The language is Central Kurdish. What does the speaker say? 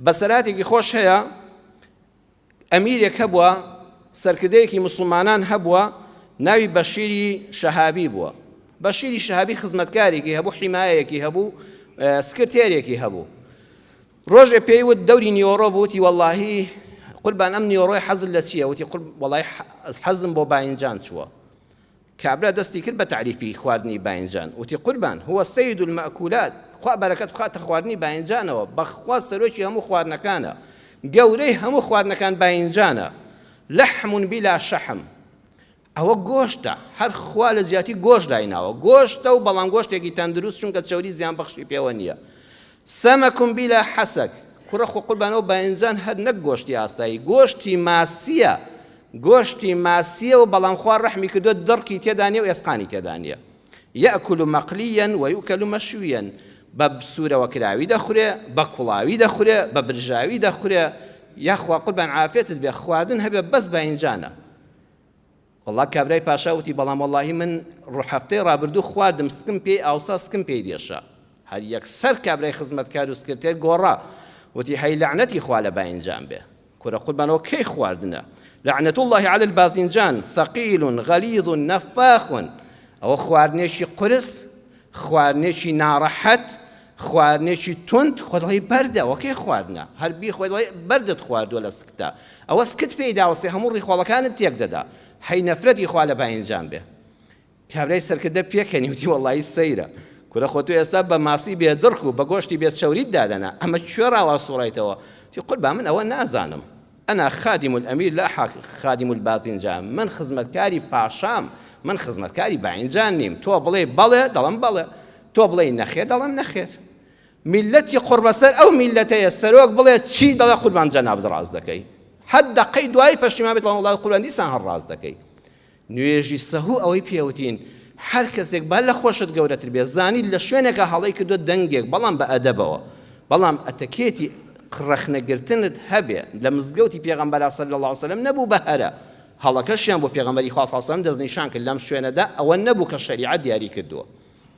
بەسەراتێکی خۆش هەیە ئەمیرێک هەبووە سەرکردەیەکی مسلمانان هەبووە ناوی بەشیری شەهابی بووە بەشیری شەهابی خزمەتکارێکی هەبوو حیمایەکی هەبوو سکرتێرێکی هەبوو ڕۆژێ پێی وت دەوری نیۆڕۆ بوو وتی وەڵاهی قوربان ئەم نیۆڕۆی حەزت لە چییە وتی قورب وەڵای حەزم بۆ باینجان چووە کابرا دەستی کرد بە تەعریفی خواردنی باینجان وتی قوربان هو سید المأکولات خوا بەرەکەت بخاتە خواردنی باینجانەوە بەخوا سەرۆکی هەموو خواردنەکانە گەورەی هەموو خواردنەکان باینجانە لحم بلا شحم ئەوە گۆشتە هەر خوا لە جیاتی گۆشت دایناوە گۆشتە و بەڵام گۆشتێکی تەندروست چونکە چەوری زیان بەخشی پێوە نییە سەمەکم بیلا حەسەک کوڕە خۆ قوربانەوە باینجان هەر نەک گۆشتی ئاسایی گۆشتی ماسیە گۆشتی ماسیە و بەڵام خوا ڕەحمی کردووە دڕکی تێدا نیە و ئێسقانی تێدا نییە یەکل مەقلیەن ویوکل مەشویەن بە سوورەوە کراوی دەخورێ بە کوڵاوی دەخورێ بە برژاوی دەخورێ یاخوا قوربان عافێتت بێ خواردن هەبێ بەس باینجانە وەڵا کابرای پاشا وتی بەڵام وەڵاهی من ڕوحەفتەی ڕابردوو خواردم سکم پێی ئاوسا سکم پێی دێشا هەر یەکسەر کابرای خزمەتکار و سکرتێر گۆڕا وتی هەی لەعنەتی خوا لە باینجان بێ کورە قوربانەوە کەی خواردنە لعنة الله على الباذنجان ثقيل غليظ نفاخ ئەوە خواردنێکی قورس خواردنێکی ناڕەحەت خواردنێکی توند خۆ دەڵێی بەردە ئەوە کەی خواردنە هەر بیخۆی دەڵێی بەردت خواردووە لە سکتدا ئەوە سکت پێی داوەسێ هەموو ڕیخۆڵەکانت تێک دەدا هەی نەفرەتی خوا لە باینجان بێ کابرای سەرکردە پێکەنی وتی وەڵی سەیرە کورە خۆ تۆ ئێستا بە ماسی بێ دڕک و بە گۆشتی بێ چەوریت دادەنا ئەمە کوێ ڕاوا سوڕایتەوە تی قوربان من ئەوە نازانم انا خادم الامیر لا خادم الباذنجان من خزمەتکاری پاشام من خزمەتکاری باینجان نیم تۆ بڵێ بەڵێ دەڵم بەڵێ تۆ بڵێی نەخێر دەڵێم نەخێر میلەتی قوڕبەسەر ئەو میلەتەیە سەرۆک بڵێ چی دەڵێ قوربان جەنابت ڕاست دەکەی حەد دەقەی دوایی پەشیمان بێت وڵات قوربان دیسان هەر ڕاست دەکەی نوێژی سەهو ئەوەی پێوتین هەر کەسێک با لە خۆشت گەورەتر بێ زانی لە شوێنێکە هەڵەی کردو دەنگێک بەڵام بە ئەدەبەوە بەڵام ئەتەکێتی ڕەخنەگرتنت هەبێ لە مزگەوتی پێغەمبەر صلی الله علیه وسلم نەبوو بە هەرە هەڵەکەشیان بۆ پێغەمبەری خوا صلی الله علیه وسلم دەستنیشان کرد لەم شوێنەدا ئەوە نەبوو کە شەریعەت دیاری کردووە.